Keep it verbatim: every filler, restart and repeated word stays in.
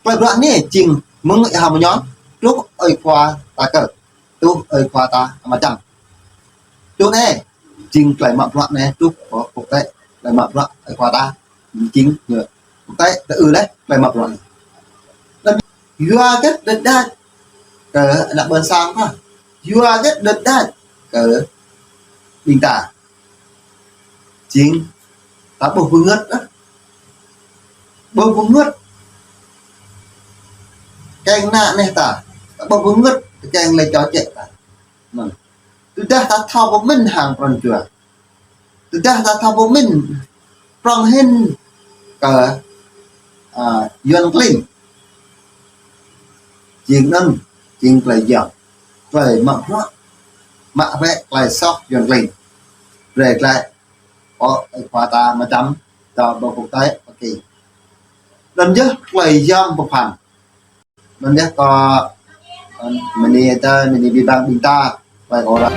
Tơlơi bruă anai jing mơ̆ng ih hmâo mơñum, truh ơi khua ta kơ, truh ơi khua ta mơčăm. Truh anai, jing tơlơi mă bruă anai, truh pơ quốc tế, tơlơi mă bruă ơi khua ta, jing ñu quốc tế, tơ ư lĕ, tơlơi mă bruă anai. Yua hơget đơđa đač kơ ană ƀôn sang ta. Yua hơget đơđa đač kơ ƀing ta. Jing ta ƀuh bơngơ̆t ah. Ƀuh bơngơ̆t. Kiăng ană neh ta. Ta ƀuh bơngơ̆t, kiăng lĕ čô čĕ ta. Anŭn. Tơdah ta thâo pơmĭn hăng pran jua. Tơdah ta thâo pơmĭn prong hĭn kơ, a, Yuan klin. Jing anŭn, jing tơlơi yom. Tơlơi mă bruă, mă bruă tơlơi soh Yuan klin. Brơi tơlơi, ơ, ơi khua ta mơčăm, ta ƀuh quốc tế, ok. Anŭn yơh tơlơi yom pơphan. Anŭn yơh kâo, ơ, mơni ta, mơni ƀing ƀing ta, tơlơi kâo ră.